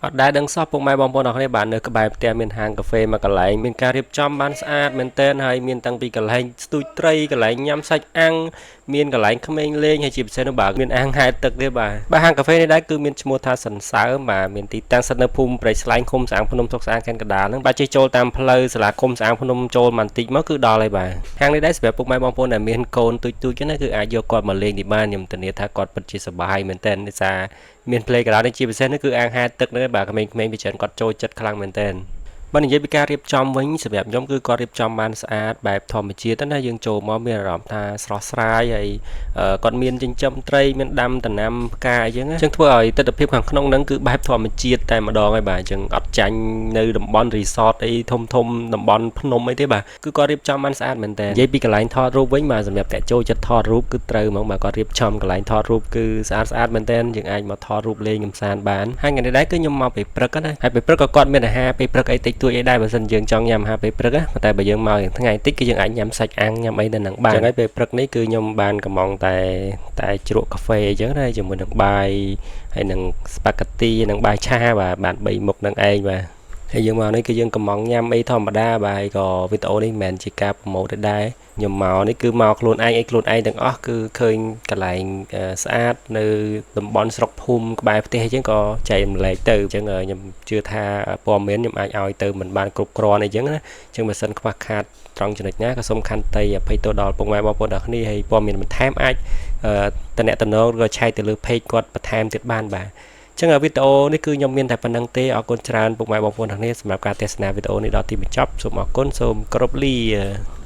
អត់ដែលដឹងសោះពុកម៉ែបងប្អូនអរគ្នាបាទនៅក្បែរផ្ទះមានហាងកាហ្វេមួយកន្លែងមានការរៀបចំបានស្អាតមែនទែនហើយមានតាំងពីកន្លែងស្ទូចត្រីកន្លែងញ៉ាំសាច់អាំងមានកន្លែងក្មេងលេងហើយជាពិសេសនោះបាទមានអាងហែលទឹកទៀតបាទបាទហាងកាហ្វេនេះដែរគឺមានឈ្មោះថាសន្សើមបាទមានទីតាំងស្ថិតនៅភូមិព្រែកស្លែងឃុំស្អាងភ្នំស្រុកស្អាងខេត្តកណ្ដាលហ្នឹងបាទជិះចូលតាមផ្លូវសាលាឃុំស្អាងភ្នំចូលបន្តិចមកគឺដល់ហើយបាទហាងនេះដែរសម្រាប់ពុកម៉ែបងប្អូនដែលមានកូនទូចៗហ្នឹងណាគឺអាចយកគាត់មកលេងនេះបានខ្ញុំធានាថាគាត់ពិតជាសប្បាយមែនទែនដោយសារមាន playground នេះជាពិសេសនេះគឺអាងហែលទឹកហ្នឹងបាទក្មេងៗពីច្រើនគាត់ចូលចិត្តខ្លាំងមែនទែនបើនិយាយពីការរៀបចំវិញសម្រាប់ខ្ញុំគឺគាត់រៀបចំបានស្អាតបែបធម្មជាតិណាយើងចូលមកមានអារម្មណ៍ថាស្រស់ស្រាយហើយគាត់មានចិញ្ចឹមត្រីមានដាំដំណាំផ្កាអីចឹងអញ្ចឹងធ្វើឲ្យទិដ្ឋភាពខាងក្នុងហ្នឹងគឺបែបធម្មជាតិតែម្ដងហើយបាទអញ្ចឹងអត់ចាញ់នៅតំបន់ resort អីធំធំតំបន់ភ្នំអីទេបាទគឺគាត់រៀបចំបានស្អាតមែនតើនិយាយពីកន្លែងថតរូបវិញបាទសម្រាប់តែចូលចិត្តថតរូបគឺត្រូវហ្មងបាទគាត់រៀបចំកន្លែងថតរូបគឺស្អាតស្អាតមែនតើយើងអាចមកថតរូបលេងកម្សាន្តបានហើយថ្ងៃនេះដែរគឺខ្ញុំមកពេលព្រឹកណាហើយពេលព្រឹកក៏គាត់មានអាហារពេលព្រឹកអីតិចតួចអីដែរបើសិនយើងចង់ញ៉ាំអាហារពេលព្រឹកណាប៉ុន្តែបើយើងមកថ្ងៃតិចគឺយើងអាចញ៉ាំសាច់អាំងញ៉ាំអីនៅនឹងបានចឹងហើយពេលព្រឹកនេះគឺខ្ញុំបានកំងតែតែជ្រក់កាហ្វេអញ្ចឹងណាជាមួយនឹងបាយហើយនឹងស្ប៉ាហ្គាទីនិងបាយឆាបាទបាន3មុខនឹងឯងបាទហើយយើងមកនេះគឺយើងកំងញ៉ាំអីធម្មតាបាទហើយក៏វីដេអូនេះមិនមែនជាការ promote ទេដែរខ្ញុំមកនេះគឺមកខ្លួនឯងអីខ្លួនឯងទាំងអស់គឺឃើញកន្លែងស្អាតនៅតំបន់ស្រុកភូមិក្បែរផ្ទះអញ្ចឹងក៏ចែករំលែកទៅអញ្ចឹងខ្ញុំជឿថាព័ត៌មានខ្ញុំអាចឲ្យទៅមិនបានគ្រប់គ្រាន់អីចឹងណាអញ្ចឹងបើសិនខ្វះខាតត្រង់ចំណុចណាក៏សូមខន្តីអភ័យទោសដល់ពុកម៉ែបងប្អូនទាំងគ្នាហើយព័ត៌មានបន្ថែមអាចតំណតំណងឬក៏ឆែកទៅលើ page គាត់បន្ថែមទៀតបានបាទចឹងវីដេអូនេះគឺខ្ញុំមានតែប៉ុណ្្នឹងទេអរគុណច្រើនពុកម៉ែបងប្អូនទាំងគ្នាសម្រាប់ការទស្សនាវីដេអូនេះដល់ទីបញ្ចប់សូមអរគុណសូមគោរពលា។